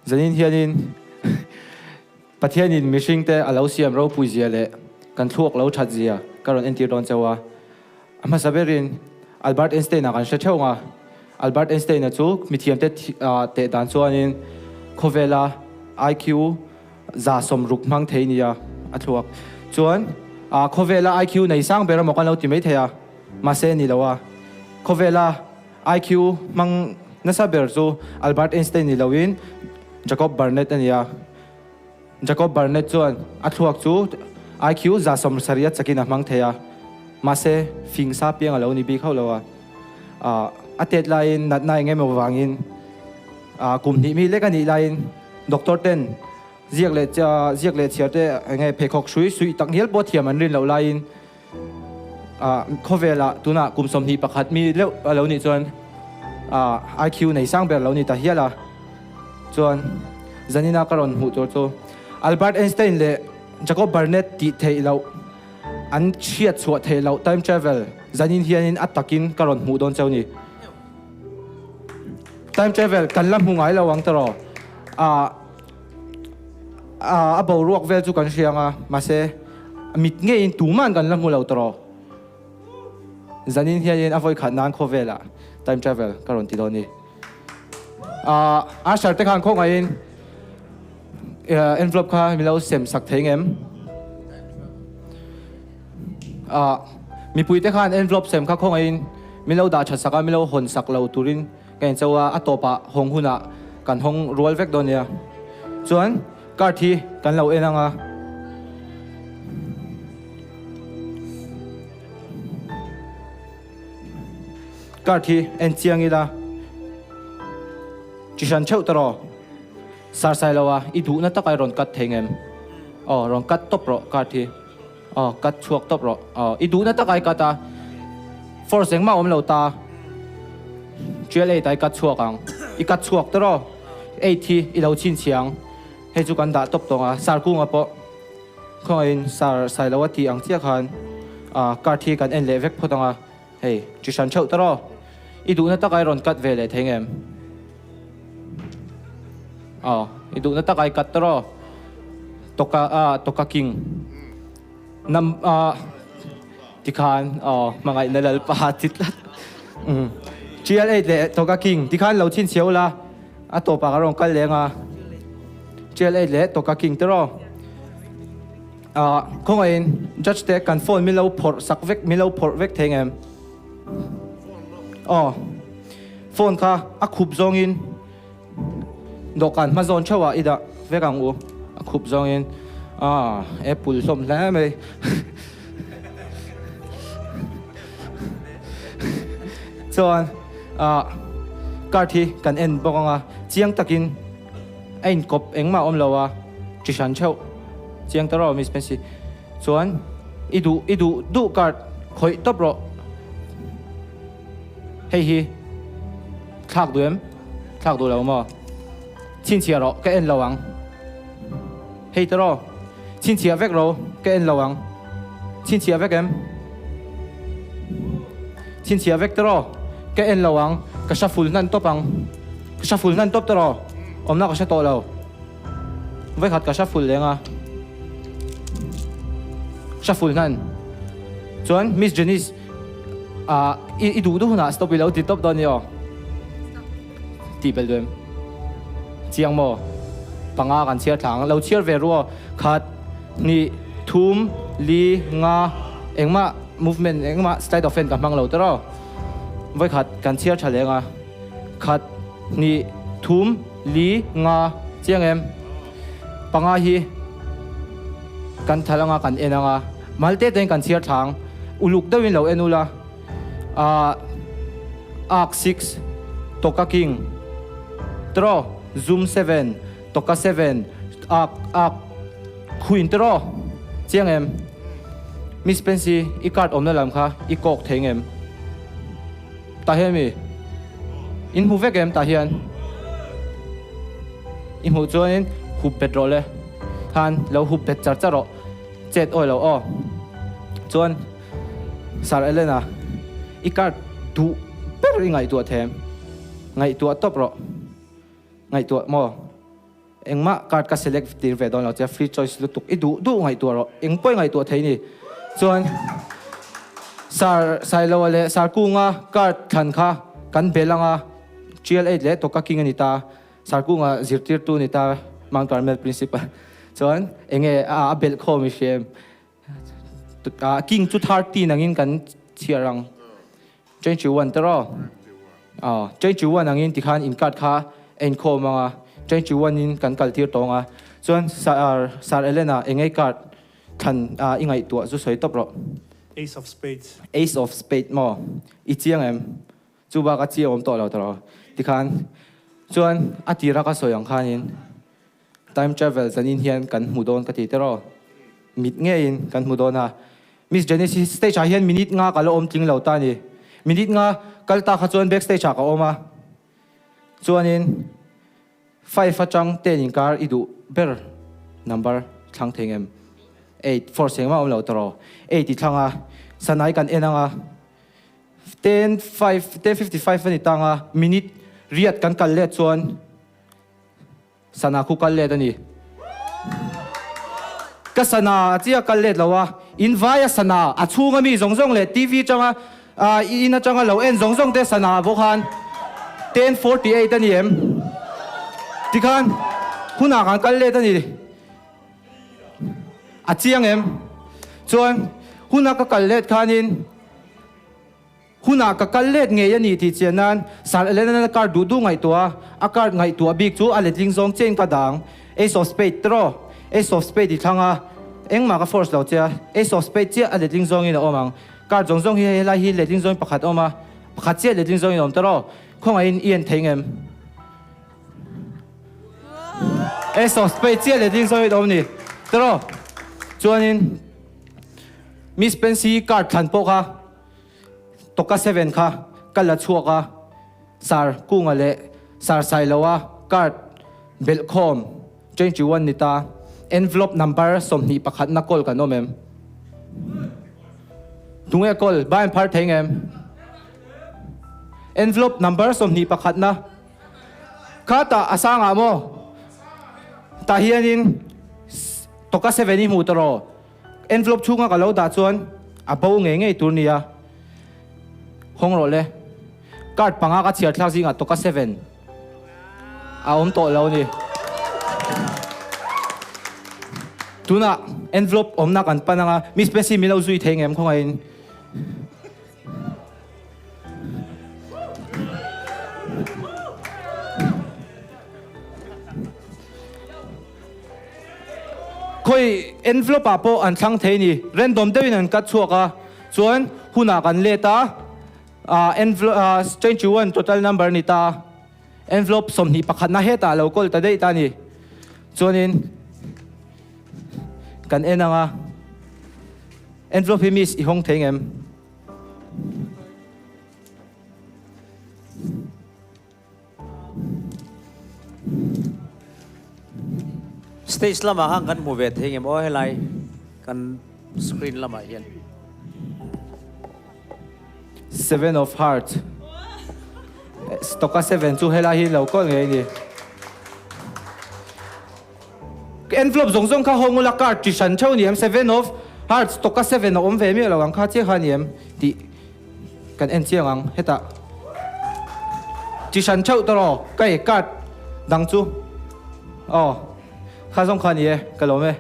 Zanin hianin Pathianin mihringte a lo siam ropui zia leh kan thluak lo that zia ka rawn entir dawn cheu a. A hmasa berin Albert Einstein-a kan hre theuh ang a. Albert Einstein-a chu mithiamte teh dan chuanin khawvela IQ 60 hmang thei nia a thluak. Chuan khawvela IQ nei sang ber emaw kan lo ti maithei a, mahse ni lo a. Khawvela IQ hmang nasa ber chu Albert Einstein ni loin Jacob Barnett a ni a. Jacob Barnett chuan a thluak chu IQ 70 a chakin a hmang thei a, mahse fing sa piang a lo ni bik hauh lo a. A tet laiin natna eng emaw vangin kum hnih mi lek a nih laiin doctor ten ziak leh ziak leh chhiar te eng nge pheikhawk hrui suih tak ngial pawh thiam an rin loh laiin Khawvelah tunah kum 21 mi leuh a lo nih chuan IQ nei sang ber lo ni ta hial a. Chuan zanina ka rawn hmuh tur chu Albert Einstein leh Jacob Barnett tih theih loh an hriat chhuah theih loh time travel zanin hianin a takin ka rawn hmuh dawn cheu ni. Time travel kan la hmu ngai lo ang tawh A boruak vel chu kan hria ang a, mahse mit ngeiin tuman kan la hmu lo tawh. Zanin hianin a vawikhat nan khawvelah time travel ka rawn ti dawn ni. Usher te khan khawngaihin envelope kha min lo sem sak thei ngem? Mipui te khan envelope sem kha khawngaihin min lo dah that sak a, min lo hawn sak lo turin Ka en chauh a, a tawpah hawng hunah kan hawng rual vek dawn nia. Chuan card hi kan lo en ang a. Card hi en chiang ila. Chi hran theuh ta rawh. Sar sai lo a, i duhna taka i rawn cut thei ngem? Aw, rawn cut tawp rawh card hi. Aw, cut chhuak tawp rawh. Aw, i duhna tak ai cut a. Force engmah awm lo ta. Trial eight ai cut chhuak ang. I cut chhuak ta rawh. Eight hi i lo chhinchhiah ang. Hei chu kan dah tawp tawng a. Sar kunga pawh khawngaihin sar sai lo a tih ang chiah khan card hi kan en leh vek phawt ang a. Hei, chi hran theuh ta rawh. I duhna tak ai rawn cut ve leh thei ngem? Aw, i duhna tak ai cut ta rawh. Toka, ah, Toka King. Nam, ah, tikhan, aw, hmangaihna lalpa ti tlat. Um, Trial 8 leh Toka King, tikhan lo chhinchhiah ula, a tawpah ka rawn kal leng a. Trial 8 leh Toka King te rawh. Ah, khawngaihin judge te kan phone min lo phawrh sak vek, min lo phawrh vek thei ngem? Aw, phone kha a khup zawngin dawhkan hma zawn theuh ah i dah vek ang u, a khup zawngin. Ah, apple hlawm hle mai. Chuan, ah, card hi kan en bawk ang a, chiang takin. A inkawp engmah awm lo a, chi hran theuh chiang ta rawh Miss Pensy chuan i duh i duh duh card khawih tawp rawh. Hei hi thlak duh em? Thlak duh lo maw? Chhinchhiah rawh ka en lo ang. Hei ta rawh chhinchhiah vek ro ka en lo ang. Chhinchhiah vek em? Chhinchhiah vek ta rawh ka en lo ang ka shuffle hnan tawp ang. Ka shuffle hnan tawp ta rawh. Awmna ka hre tawh lo. Vawikhat ka shuffle leng a. Shuffle hnan. Chuan Miss Janice ah i duh duh hunah stop i lo ti tawp dawn ni aw. Tih belh duh em? Chiang maw? Panga kan chhiar thla ang. Lo chhiar ve ru aw. Khat, hnih, thum, li, nga, engmah movement engmah sleight of hand ka hmang lo ta rawh. Vawikhat kan chhiar tha leng a. Khat, hnih, thum, li, nga, chiang em? Panga hi kan thal anga kan en anga mal te tein kan chhiar thla ang. Uluk deuhin lo en ula. Ahh Ark six, Toka King, Tro, Zoom seven, Toka seven, Ark, Ark Queen tro, chiang em? Miss Pensy, i card awmna lam kha i kawk thei ngem? Tah hian mi? In hmu vek em tah hian? I hmuh chuanin hup bet rawh le. Khan lo hup bet char char rawh. Chet awi lo aw. Chuan Sir Elena, i card duh ber i ngaihtuah them. Ngaihtuah tawp rawh. Ngaihtuah maw? Engmah card ka select tir ve dawn lo che, free choice lutuk i duh duh ngaihtuah rawh, eng pawh i ngaihtuah thei ni. Chuan Sir Sailoa leh Sir Kunga card thlan kha kan bel anga, Trial eight leh Toka King a ni ta, Sir Kunga zirtirtu a ni ta, Mount Carmel Principal. Chuan enge a belh khawm i hria em? King chu 13 angin kan chhiar ang. 21 teraw? Aw, 21 angin tikhan in card kha a inkhawm ang a, 21 in kan kal tir tawng a. Chuan Sir, Sir Elena engei card thlan i ngaihtuah chu sawi tawp rawh. Ace of Spades. Ace of Spade maw? I chiang em? Chu bak a chiang awm tawh lo tawh rawh. Tikhan chuan a tira ka sawi ang khanin Time travel zanin hian kan hmu dawn ka ti tiraw? Mit ngeiin kan hmu dawn a. Miss Janice hi stage ah hian minute nga ka la awm tling lo ta a ni. Minute nga kal ta kha chuan back stage ah ka awm a. Chuanin five atang ten inkar i duh ber number thlang thei ngem? Eight, four seng mah awm lo tiraw? Eight i thlang a, sanai kan en ang a. 10, 5, 10:55 a ni tang a, minute riat kan kal let chuan Sana khu kal let a ni. Ka sana a chiah kal let lo a, in vai a sana a chhung a mi zawng zawng leh TV atanga i in atanga lo en zawng zawng te sana bawk khan 10:48 a ni em? Tikhan hunah khan kal let a ni. A chiang em? Chuan huna ka kal let khanin. Hunah ka kal let ngei a ni tih chian nan Sir Elena-na card duh duh ngaihtuah a, a card ngaihtuah bik chu a letling zawng chiahin ka dang. Ace of Spade tiraw? Ace of Spade i thlang a, engmah ka force lo che a, Ace of Spade chiah a letling zawngin a awm ang. Card zawng zawng hi hei helai hi letling zawngin pakhat a awm a, pakhat chiah letling zawngin a awm tiraw? Khawngaihin i en thei ngem? Ace of Spade chiah letling zawngin a awm ni tiraw? Chuanin Miss Pansy card thlan pawh kha Tawka seven kha ka la chhuak a, Sir Kunga leh Sir Sailoa card belhkhawm 21 ni ta, envelope number 21 na call kan awm em? Tunge call? Ba in phar thei ngem? Envelope number 21 na kha tah a sangah maw? Tah hianin Tawka seven i hmuh tawh rawh. Envelope chhunga ka lo dah chuan a bo ngei ngei tur nia. Hawng rawh le. Card panga ka chhiar thlak zingah tawka seven a awm tawh lo ni. Tunah envelope awmna kan pan anga Miss Bessie min lo zui thei ngem khawngaihin. Khawi envelope ah pawh an thlang thei ni. Random deuhin an cut chhuak a, chuan hunah kan let a, ah envelope ah 21 total number ni ta, envelope 21 na hetah a lo kawl ta daih ta a ni. Chuanin kan en ang a, envelope hi miss i hawng thei ngem? Stage lamah khan kan hmu ve thei ngem aw helai kan screen lamah hian. Seven of hearts Stock a seven chu helai hi lo kawl ngei ni. Envelope zawng zawng kha hawng ula card chi hran theuh ni em seven of hearts stock a seven a awm ve miah lo ang kha chiah kha ni em tih Kan en chiang ang hetah chi hran theuh tawh rawh ka e card dang chu aw kha zawng kha a ni e ka lawm e.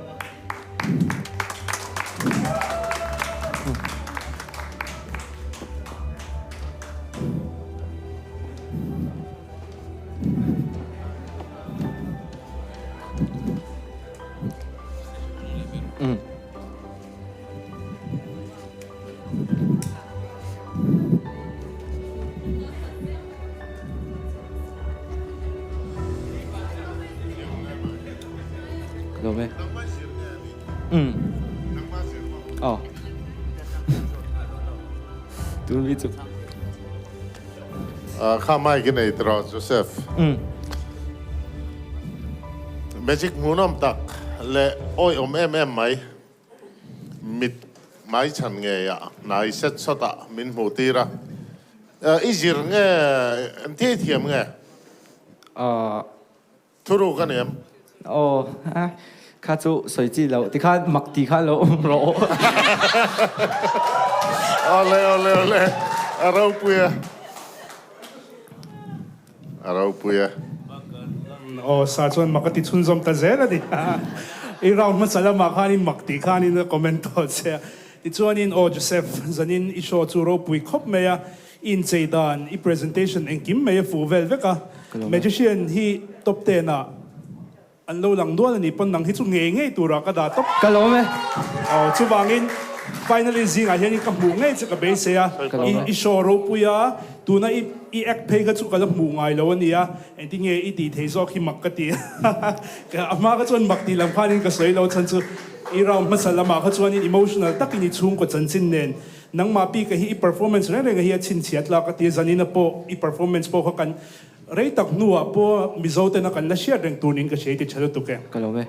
Lawm e. Umm. Aw. Tun mi chu. Kha mic i nei tawh Joseph. Umm. Magic hmuhnawm tak leh awihawm em em mai. Mit mai chhan ngei ah hnai set sawt ah min hmuh tir a. I zir nge en thei thiam nge? Thuruk a ni em? Aw kha chu sawi chi loh tikhan mak ti khan lo awm rawh. Awle awle awle a ropui e a ropui e. Aw sa chuan mak a ti chhunzawm ta zel a ni. I round hmasa lamah khanin mak tih khanin a comment tawh che a. Tichuanin aw Joseph zanin i show chu ropui khawp mai a. I inchei dan, i presentation engkim mai a fuh vel vek a. Magician hi top ten ah an lo lang nual a ni pawn nang hi chu ngei ngei turah ka dah tawp. Ka lawm e. Aw, chuvangin finalist zingah hianin ka hmuh ngei che ka beisei a. I show ropui a, tuna i i act phei kha chu ka la hmuh ngai lo a nia. Engtin nge i tih thei zawk hi mak ka ti a. A hma kha chuan mak tih lam khanin ka sawi lo chhan chu i round hmasa lamah kha chuanin emotional takin i chhungkaw chanchin nen Nangmah bik a hi i performance reng reng a hi a chhinchhiat tlak a ti a, zanina pawh i performance pawh kha kan rei tak hnuah pawh Mizo tena kan la hriat reng tur niin ka hria i ti tha lutuk e. Ka lawm e.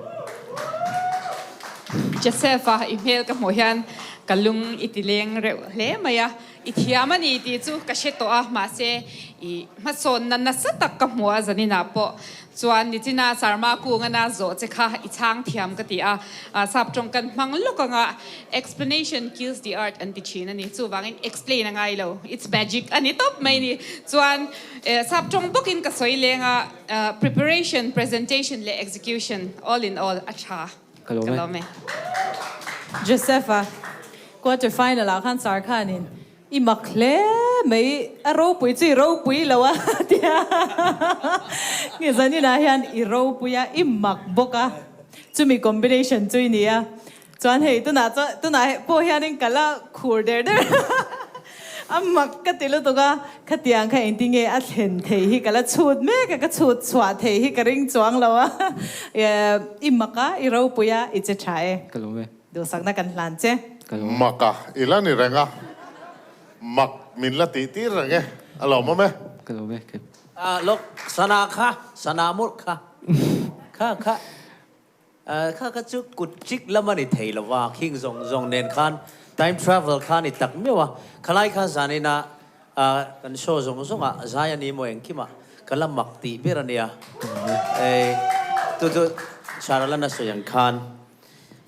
Joseph a i hmel ka hmuh hian ka lung i ti leng reuh hle mai a, i thiam a ni tih chu ka hre tawh a, mahse i hmasawnna nasa tak ka hmu a zaninah pawh Chuan nichina Sarma kungana zawh che kha i chhang thiam ka ti a, sap tawng kan hmang lawk anga explanation kills the art an ti thin a ni. Chuvangin explain a ngai lo, it's magic a ni tawp mai ni. Chuan sap tawng bawkin ka sawi leng a, preparation, presentation leh execution all in all a tha. Ka lawm e. Joseph-a quarter final ah khan Sar Khan-in I mak hle mai, a ropui chu i ropui lo a tia nge zaninah hian i ropui a, i mak bawk a, chumi combination chu i ni a, chuan hei tunah chuan tunah pawh hianin ka la khur der der a, a mak ka ti lutuk a, khatiang kha engtin nge a thlen thei hi ka la chhut mek a, ka chhut chhuah thei hi ka ring chuang lo a, i mak a, i ropui a, i che tha e. Ka lawm e. Duhsakna kan hlan che. Mak a, i la ni reng a. Mak min la tih tir reng e, a lawmawm e. Ka lawm e, ka. Ah lawk, sana kha, sana mawlh kha, kha kha, kha kha chu kut chik lam a ni thei lo va, khing zawng zawng nen khan time travel kha a ni tak meuh a, khalai kha zaninah kan show zawng zawngah zai a ni maw engkimah ka la mak tih ber a nia, chu chu Saralana sawi ang khan.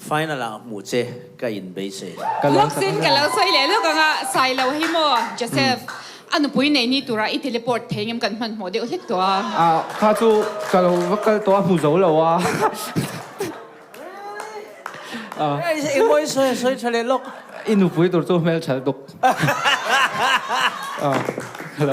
Final ah hmuh che ka in beisei. Lawkzin ka lo sawi leh lawk anga Sailo hi maw Joseph a nupui nei ni tura i teleport thei ngem kan hmanhmawh deuh hlek tawh a. A kha chu ka lo va kal tawh a hmu zo lo a. Eng maw i sawi a sawi tha leh lawk. I nupui tur chu hmeltha lutuk. Ka lo.